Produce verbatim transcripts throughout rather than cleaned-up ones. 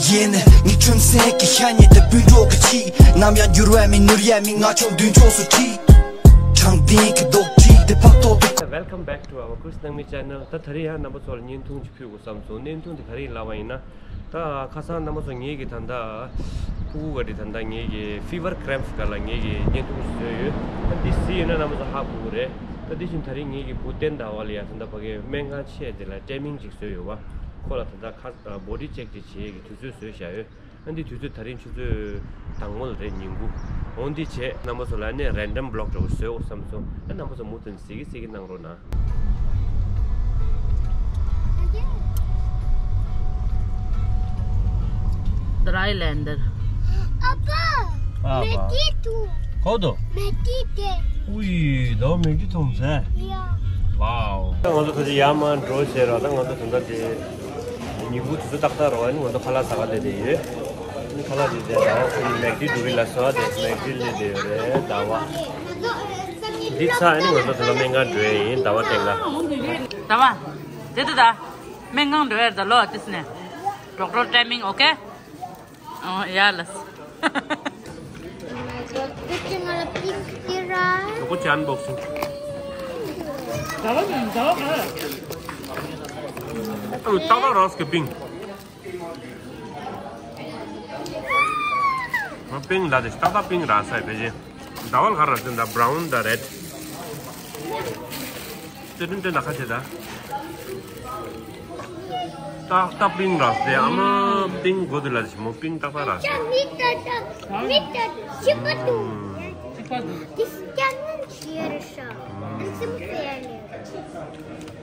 ཡིན། ངའི་ཁྲིམས་སེང་གི་ཤ་ཉེ་དེ་སྤུན་གྲོགས་ཀྱི་ཆེད། ནམ་ཡང་འགྱུར་བ་མེད་ནོར་ཡ་མེད། ང་ཆོ་མདུན་ཕྱོགས་སུ་ཁྲིད། དྲང་བདེན་གྱི་རྡོག་ཁྲིད་དེ་ཕབ་ཐོག་ཏུ། Welcome back to our Chris Nangmi channel. ད་དེ་རིང་ཡང་རྣམ་པ་ཚོ་ལ་བརྙན་ཐུང་ཅིག་ཕུལ་དགོས་བསམ་སོང་། བརྙན་ཐུང་དེ་ག་རེ་ཡིན་ལབ་པ་ཡིན་ན། ད་ཁ་སང་རྣམ་པ་ཚོ་ངེད་ཀྱི་ད་ལྟ་སྤུ་གུ་ག་རེ་ད་ལྟ་ངེད་ཀྱི་ཕི་བར་ཀྲེམ་སྒང་ལ་ངེད་ཀྱི་བརྙན་ཐུང་ཞིག་བཟོས་ཡོད། ད་འདི་གཟིགས་ཡོད་ན་རྣམ་པ་ཚོ་ཧ་གོ་གི་རེད། ད་འདི་བཞིན་དེ་རིང་ངེད་ཀྱི་བུ་བསྟན་ཟླ་བ་ལ་ཡ་ད་ལྟ་ཕ་གིའི་སྨན་ཁང་ཆེ་དེ་ལ་ཊེམ་མིང་ཅིག་བཟོས་ཡོད་པ། ཁོ་ལ་ད་ལྟ་ཁ་བོ་ཌི་ཅེག་ཅིག་བྱེད་ཡས་ཀྱི་དུས་ཚོད་བཟོས་བཞག་ཡོད། ཨ་འདི་དུས་ཚོད་དེ་རིང་ཆུ་ཚོད་དང་པོ་ལ་རེད། ཉིན་གུང་། འོ་འདི་བྱས་རྣམ་པ་ཚོ་ལ་ནས་རན་ཌམ་བི་ལོག་འདྲ་བོ་བཟོས་འོ་བསམ་སོང་། ཨ་རྣམ་པ་ཚོ་མུ་མཐུད་གཟིགས་གི་གཟིགས་གི་གནང་རོགས་གནང་། Dry lander. Appa, हाँ, Maggi तू। कौन तो? Maggi दे। उई, दो मैगी तुम से। या। वाओ। ང་ཚོ་ཁ་ཅིག་ཡར་མར་འགྲོ་བྱས་ར། ད་ང་ཚོ་དོན་དག་དེ་ཉིན་གུང་དུས་ཚོད་ཏག་ཏག་རེད་པ། ཨ་ནི་ང་ཚོ་ཁ་ལག་ཟ་ག་སླེབས་བསྡད་ཡོད། ཨ་ནི་ཁ་ལག་དེ་དེ་ད་ཁོ་ནི་མེག་ཌི་འགྲོ་གི་ལབ་སོང་། ཨ་དེ་མེག་ཌི་སླེབས་བསྡད་ཡོད་རེད་ཟླ་བ། འདི་ཚར་ཨ་ནི་ང་ཚོ་དོན་དག་སྨན་ཁང་འགྲོ་ཡས་ཡིན། ཟླ་བ་སྟེང་ལ། ཟླ་བ། དེ་དུས་ད་སྨན་ཁང་འགྲོ་ཡས་རེད་ད་ལོ། དེ་ནས་ཌོག་ཊར་ཊེམ་མིང་ཨོ་ཁེ། ཨོ་ཡ་ལགས། ལོ་ཀོ་ཅན་བོག་སིང་། ཟླ་བ་ནི་ཟླ་བ་ག་རེ། ཨ་ཏག་ཏག་རག་སོང་པིང་། ང་པིང་ལ་དེ་ཏག་ཏག་པིང་རག་སོང་། ཕལ་ཆེར་ཟླ་བ་ལ་ག་རག་སོང་། ད་བྷ་རའུན་ད་རེད། ཏན་ཏན་ད་ཁ་ཆེ་ད། ཏག་ཏག་པིང་རག་སྟེ། ཨ་མ་པིང་གོ་དུ་ལ་ཞིམ་མོ། པིང་ཏག་ཏག་རག་སྟེ།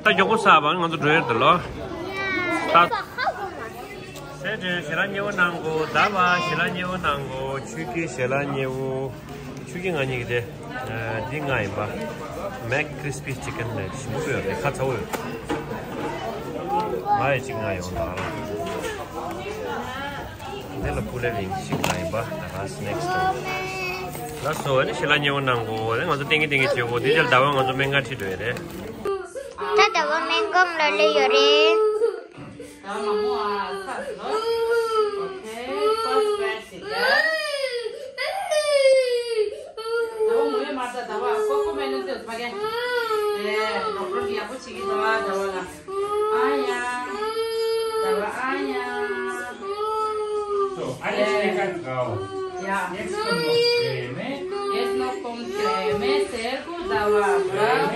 ད་མགྱོགས་པོ་ཟ་བ། ང་ཚོ་འགྲོ་ཡས་རེད་ད་ལོ། ད། སེ་ཏྲེ་ཞལ་ལག་མཉེས་པོ་གནང་གོ། ཟླ་བ་ཞལ་ལག་མཉེས་པོ་གནང་གོ། ཆོས་སྐྱིད་ཞལ་ལག་མཉེས་པོ། ཆོས་སྐྱིད་ང་གཉིས་ཀྱི་དེ། ཨ། འདི་ང་ཡིན་པ། མེག་ཀྲིས་པི་ཅི་ཀན་ལབ་ཞིམ་པོ་ཡོད་རེད། ཁ་ཚ་བོ་ཡོད། ང་ཡི་གཅིག་ང་ཡོང་ད་ར། འདི་ལ་ཕུ་ལེ་ཝིང་ཞིག་ང་ཡིན་པ། ད་ག་སི་ནེག་སི་ཊོ། ལགས་སོ། ཨ་ནི་ཞལ་ལག་མཉེས་པོ་གནང་གོ། ཨ་ནི་ང་ཚོ་ཏིང་གི་ཏིང་གི་བྱེད་གོ། དེ་རྗེས་ཟླ་བ་ང་ཚོ་སྨན་ཁང་ཁྲིད་འགྲོ་ཡས་རེད། ད་ཟླ་བ་སྨན་ཁང་ལ་སླེབས་ཡོད་རེད། ད་མ་མོ་ཨ་ཚ་ལོ། ཨོ་ཁེ། ཕར་སི་ཊ་ཀ་ལེ་སི་ཞིག་ད། ཟླ་བ་མོ་ཡོད་མ་རེད། ད་ཟླ་བ་ཀོ་ཀོ་མེ་ལོན་དེ་ཕ་གི། ཨེ། ཌོག་ཊར་གྱིས་ཡག་པོ་བྱེད་ཀྱི་འདུག་ཨ། ཟླ་བ་ལ། ཨ་ཡ། ཟླ་བ་ཨ་ཡ། So, I just take out now. Yeah. Yes, no, con creme. Yes, no, con creme. Cerco, ཟླ་བ། Bravo.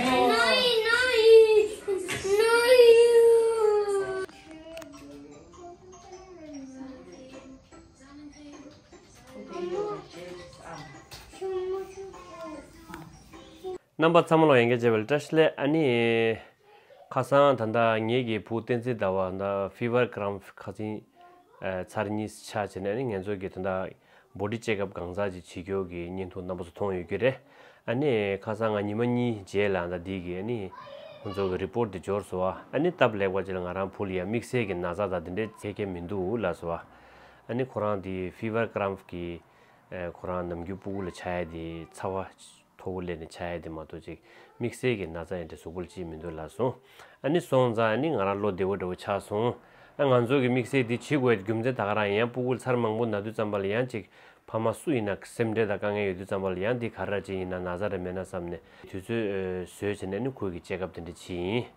རྣམ་པ་ཚང་མ་ལ་ཡང་བསྐྱར་མཇལ་བའི་བཀྲ་ཤིས་བདེ་ལེགས། ཨ་ནི། ཁ་སང་ད་ལྟ་ངེད་ཀྱི་བུ་བསྟན་འཛིན་ཟླ་བ་ད་ཕི་བར་ཀྲེམ་ཁ་སང་ཨ་ཚར་གཉིས་ཆགས་བྱས་ནས། ཨ་ནི་ང་ཚོ་གི་ད་ལྟ་བོ་ཌི་ཅེག་ཨབ་གང་ཟག་ཅིག་བྱེད་རྒྱུ་གི་བརྙན་ཐུང་རྣམ་པ་ཚོ་མཐོང་ཡོད་ཀྱི་རེད། ཨ་ནི་ཁ་སང་ང་ཉི་མ་གཉིས་རྗེས་ལ་ད་འདི་གི་ཨ་ནི་ཁོང་ཚོ་གི་རི་པོར་ཊི་དེ་འབྱོར་སོང་བ། ཨ་ནི་སྟབས་ལེགས་པ་ཅིག་ལ་ང་རང་བུ་ལ་ཡ་དམིགས་བསལ་གྱི་ན་ཚ་དང་དེ་འདྲའི་ཁྱད་ཁྱད་མི་འདུག་ལབ་སོང་བ། ཨ་ནི་ཁོ་རང་དེ་ཕི་བར་ཀྲེམ་གི་ཨ་ཁོ་རང་ནམ་རྒྱུན་སྤུ་གུ་ལ་ཆགས་ཡ་དེ་ཚ་བ་མཐོ་པོ་སླེབས་ནས་ཆགས་ཡ་དེ་མ་གཏོགས་ཅིག་དམིགས་བསལ་གྱི་ན་ཚ་ཡ་འདྲ་གཟུགས་པོ་ལ་ཅིག་མི་འདུག་ལབ་སོང་། ཨ་ནི་སོང་ཙང་ཨ་ནི་ང་རང་བློ་བདེ་པོ་འདྲ་བོ་ཆགས་སོང་། ཨ་ང་ཚོ་གི་དམིགས་བསལ་འདི་བྱེད་དགོས་རྒྱུ་མཚན་ད་ག་རང་ཡང་སྤུ་གུ་ཚར་མང་པོ་ན་དུས་ཙམ་པ་ལ་ཡང་ཅིག་ཕ་མ་སུ་ཡིན་ན་སེམས་ཁྲལ་དང་དཀའ་ངལ་ཡོད་དུས་ཙམ་པ་ལ་ཡང་འདི་ག་རེ་ཅིག་ཡིན་ན་ན་ཚ་རེ་མེད་ན་བསམ་ནས་དུས་ཚོད་ཨ་བཟོས་བྱས་ནས་ཨ་ནི་ཁོའི་གི་ཅེག་ཨབ་དེ་འདྲ་བྱས་ཡིན།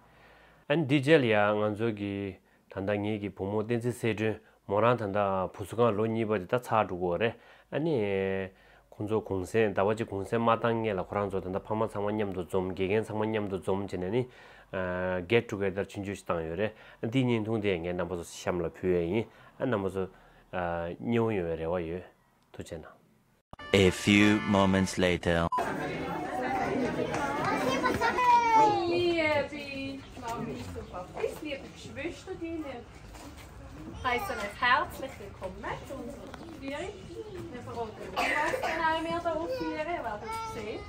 ཨ་ནི་འདི་རྗེས་ལ་ཡང་ང་ཚོ་གི་ད་ལྟ་ངེད་ཀྱི་བུ་མོ་བསྟན་འཛིན་གསལ་སྒྲོན་མོ་རང་ད་ལྟ་བུ་གསོ་ཁང་ལོ་གཉིས་པ་དེ་ད་ཚར་འགྲོ་གི་ཡོད་རེད། ཨ་ནི་ཁོང་ཚོ་གུང་སེང་ཟླ་བ་གཅིག་གུང་སེང་མ་བཏང་སྔོན་ལ་ཁོ་རང་ཚོ་ད་ལྟ་ཕ་མ་ཚང་མ་མཉམ་དུ་འཛོམས། དགེ་རྒན་ཚང་མ་མཉམ་དུ་འཛོམས་བྱས་ནས་ནི་ཨ་གེཊ་ཊུ་གེ་དར་ཆུང་ཆུང་ཞིག་བཏང་ཡོད་རེད། ཨ་འདིའི་བརྙན་ཐུང་དེ་ངས་རྣམ་པ་ཚོ་གཤམ་ལ་ཕུལ་ཡས་ཡིན། ཨ་རྣམ་པ་ཚོ་ཨ་མཉེས་པོ་ཡོང་བའི་རེ་བ་ཡོད། ཐུགས་རྗེ་གནང་། A few moments later. Liebe Geschwister, die heißen euch herzlich willkommen zu unserer Aufführung. Wir verraten nicht, was genau wir da aufführen, ihr werdet es sehen.